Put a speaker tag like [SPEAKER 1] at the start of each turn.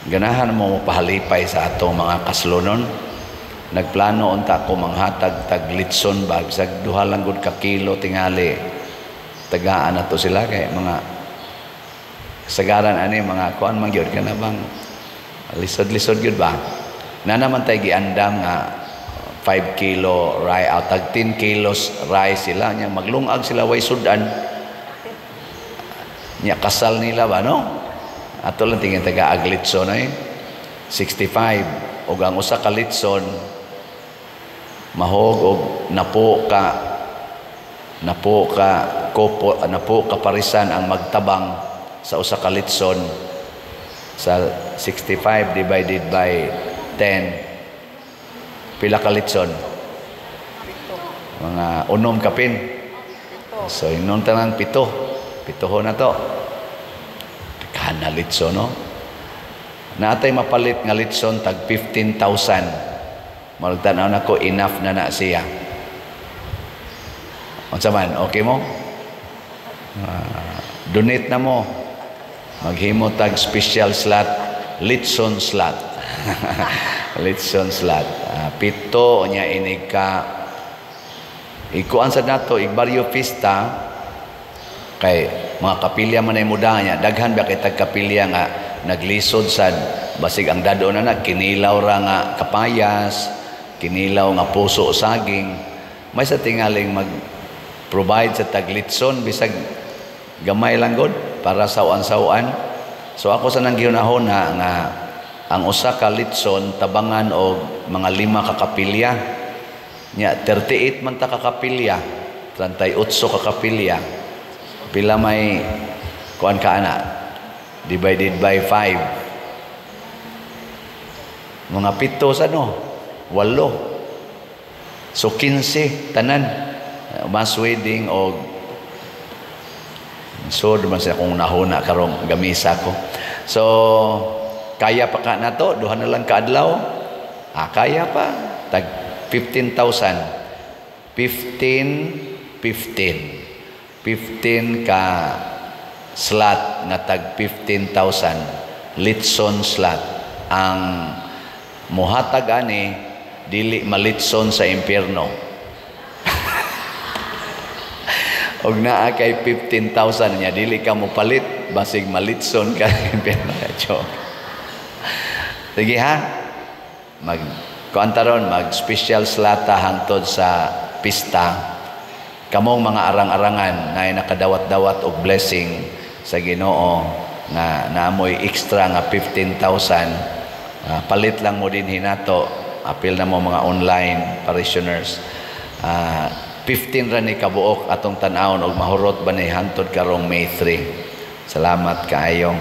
[SPEAKER 1] Ganahan mo pahalipay sa atong mga kaslonon? Nagplano unta ko manghatag tag litson ba, bisag 2 lang gud ka kilo tingali. Tagaan na to sila kay mga kasagaran ani mga kuan man gyud kana bang lisod-lisod gyud ba? Na naman tay giandam nga 5 kilo rice, tag 10 kilos rice sila nya maglungag sila way sudan. Nya kasal nila ba, no? Ato lang tingin taga aglitson ay 65 ug ang usa ka litson mahog og napo ka kopo, napo ka parisan ang magtabang sa usa ka litson. Sa 65 divided by 10, pila ka litson? Mga 6 kapin. So inon tanang 7, pituho na to kana litson, no? Naatay mapalit nga litson tag 15,000. Marag tan-aw nako, enough na na siya. Unsa man, okay mo? Donate na mo. Maghimo tag special slot, litson slot. Litson slot. 7 nya inig ka ikuan sa nato igbaryo pista kay mga kapilya man ay muda niya, daghan ba kay tag kapilya nga naglisod sad, basig ang dado na na kinilaw ra nga kapayas, kinilaw nga puso saging. May sa tingaling mag provide sa taglitson bisag gamay lang god para sawan-sawan. So ako sa nang gihunahuna nga ang usa ka litson tabangan og mga 5 ka kapilya. Nya 38 man ta ka kapilya, 38 ka kapilya. Pila may kuan ka ana? Divided by 5. Mga 7 sa no, 8. So 15 tanan mass wedding og so man sa akong nahuna karong gamisa ko. So kaya pa ka na to, 2 na lang kaadlaw. Kaya pa tag 15,000. 15 15. 15 ka slot nga tag 15,000 litson slot. Ang muhatag ani dili malitson sa impyerno. Og naa kay 15,000 niya dili ka mopalit basig malitson ka sa impyerno. Joke. Sige ha. Mag kuan taron, mag special slata hangtod sa pista. Kamong mga arang-arangan na nakadawat-dawat og blessing sa Ginoo nga naamoy extra nga 15,000, palit lang mo din hinato, apil na mo mga online parishioners. 15 ra ni kabuok atong tan-awon og mahurot ba ni hantod karong May 3. Salamat kaayo.